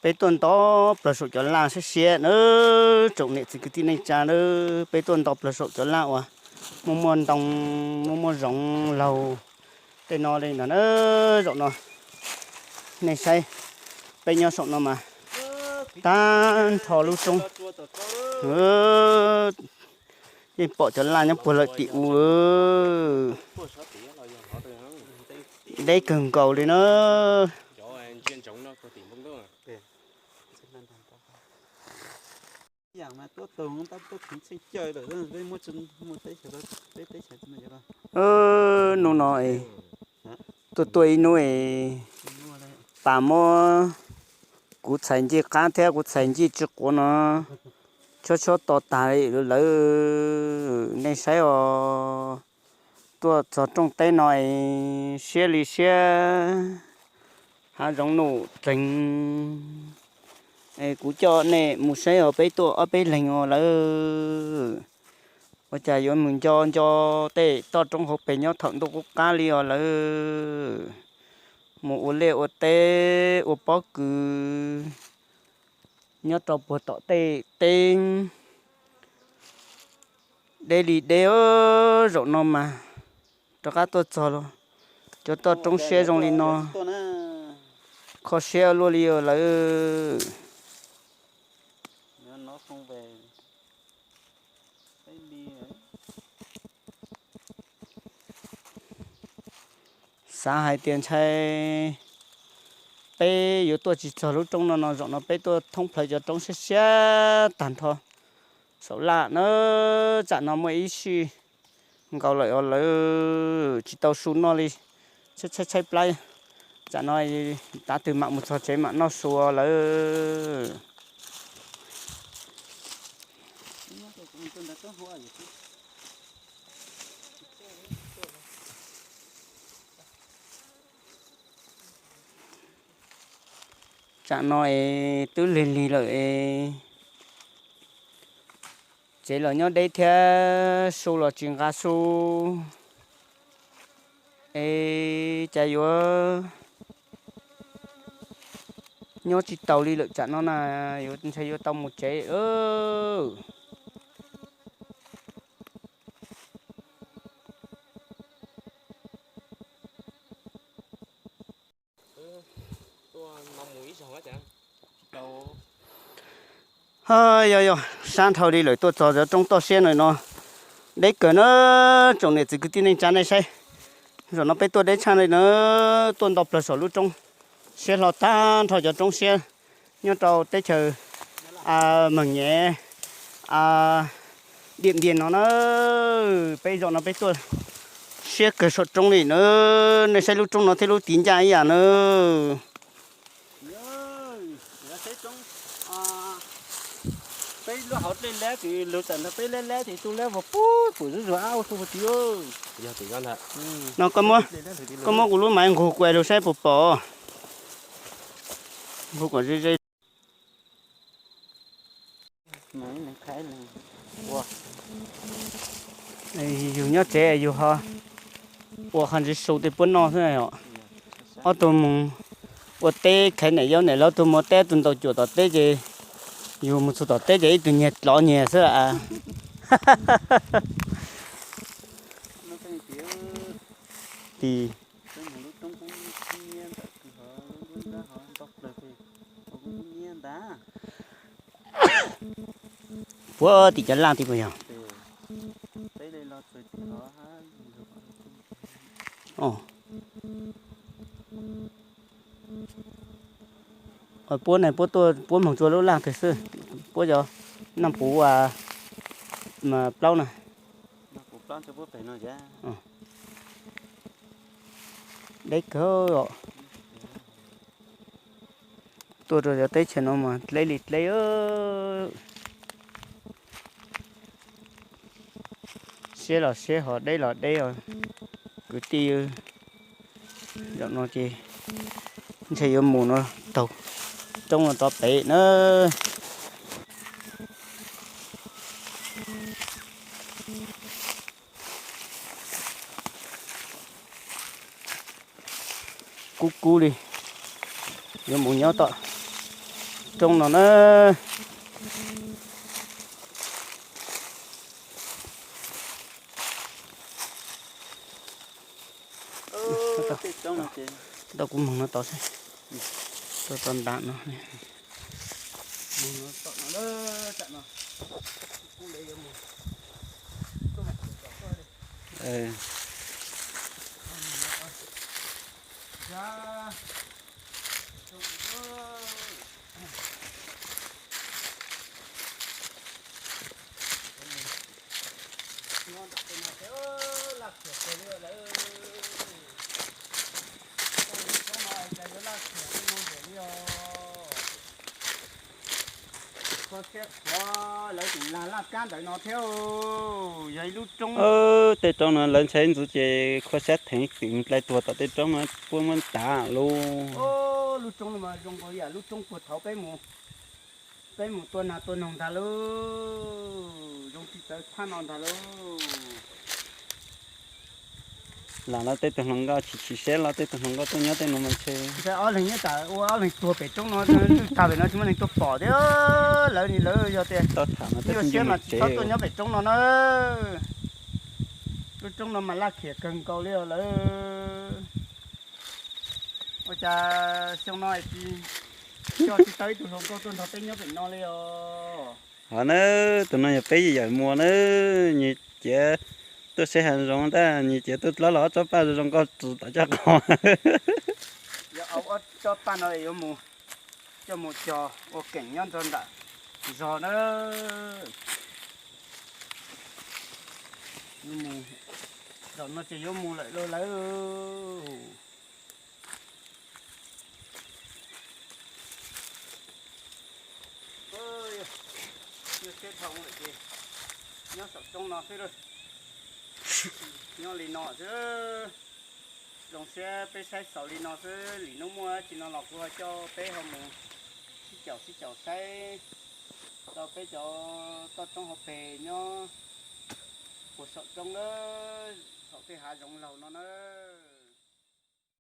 Peb tuaj nto plaws saum cov laj siab siab na, tsoom niam txiv kwv tij neej tsa na, peb tuaj nto plaws saum cov laj uas muaj muaj ntoo, muaj muaj zoov laug tej no li ntag na. Zaum no nej saib, peb nyob saum no mas tag nrho lub roob. Yeej pom cov laj nyob puag lawm tim u. Deb kawg nkaus li na. Hnub no es tuaj tuaj ib hnub es pas muab kuv txhais ncej qab thiab kuv txhais ncej tsi quav no chob chob to tag li lawm. Nej saib os, tuaj txog rooj teb no es siab li siab, hav zoov nuj pleev. Es kuv coj nej mus saib os, peb tuaj ob peb leeg os lawm. Ua cas yuav mus nco nco tej toj roob hauv pes nyob thaum ntuj qub qab li os lawm. Mus ua liaj ua teb ua pob kws nyob rau puag tom tej teb. Deb li deb, zaum no mas rov qab tuaj txog los cov toj roob siab zoo li no, kho siab luaj li os lawm. Xav hais tias ntshai peb yuav tuaj tsis txog lub roob no no, zaum no peb tuaj thoob plaws cov roob siab siab tag nrho saum laj na. Tsam no muaj ib sij nkaus lawm os lawm, tsis tau su noj li. Tshaib tshaib plab, tsam no tav twg mam mus txog tsev mam noj su os lawm. Tsam no es twb lig lig lawm es tsev los nyob deb thiab su los tsis nqa su es cas yuav nyob tsis taus li lawm. Tsam no na yuav ntshai yuav tau mus tsev. Yog yog, sab dhau li lawm, tuaj txog cov roob toj siab no no, deb kawg na. Tsoom niam txiv kwv tij neej tsa nej saib, zaum no peb tuaj deb tshaj li na, tuaj nto plaws saum lub roob siab hlo tag nrho cov roob siab nyob rau teb chaws Meem Nyem, Diam Ntiam no na. Peb zaum no peb tuaj siab kawg saum roob li na. Nej saib lub roob no thiab lub tiv ncaj ib yam na. Peb lub hauv dlej lab ces lug tawm ntawd peb lab lab ces tu lab vog pub pum zuj zus ab ua tu ua ti. No koj muab kuv lub maiv nqug kuv lug saib puas pom. Nqug kom ze ze. Yus nyob tsev yus ho ua qhov ntxiv su tej puab noj xwb os. Ob tug mus ua teb khaiv niam yau niam laus, tug mus teb tug ntaus cuam tom teb ces yus mus txug tom teb ces ib tug nyiag dlov nyiag xwb. Tis puab tim cov laj tim puas yog? Puab ne, puab tuaj puab moog tsua lub laj twg xwb, puab cov naj puv plaub na. Deb kawg os. Tuaj rau cov teb chaws no mas dleb li dleb. Siab los siab hos deb los deb os kwv tij. Zaum no ces ntshe yuav mus no taug roob no rov pem na. Kub kub li, yuav mus nyob tom roob no na. Tau kuv moog no tod xwb. Tau tau nram no. Qhov siab qhuav lawv tseem lag laj kab ntawd no thiab, yog ib lub roob. Tej roob no lawv ntshai ntxuv ces qhov siab theev twm nplai tuag tom tej roob no puab muab ntav lauj. Lub roob no mas zoo nkaus yam lub roob puag thaud peb mus, peb mus tua nas tua noog ntag lauj, zoo tsis txawv tshaj no ntag lauj. Lam los tej tug hluas nkauj chim chim siab los tej tug hluas nkauj tuaj nyob tej no mas ntshe ob leeg nyob tas ua ob leeg tuag pem roob no, tag pem no tsis muaj neeg tuaj pom thiab. Lawv ni lawv yog tias tau tham no tej nyuaj siab mas tsis txhob tuaj nyob pem roob no na. Lub roob no mas laj khiam kawg nkaus li os lawv. Ua cas xyoo no tsis coj tsis tau ib tug hluas nkauj tuaj nrog peb nyob pem no li os. Hov na, tus no yog peb yawm muas na, nyias ciav tuaj saib hav zoov ntag, nyias ciav tuaj dlob los ob tsob paj zoo zoo nkauj txus tom caj qhov. Yog ob tsob paj no yuav mus coj mus cog ua keem nyob nrog nram zos na. Zaum no ces yuav mus lawm lauj lawv. Nyuaj siab dhau lawm ces nyob saum roob no xwb lauj. Nyob li no xwb. Zoo siab peb saib xaus li no xwb, lwm hnub muaj dab tsi no los kuv ho coj peb ho mus sib caum sib caum saib rau peb cov toj roob hauv pes nyob puag saum roob na, saum tej hav zoov laug no na.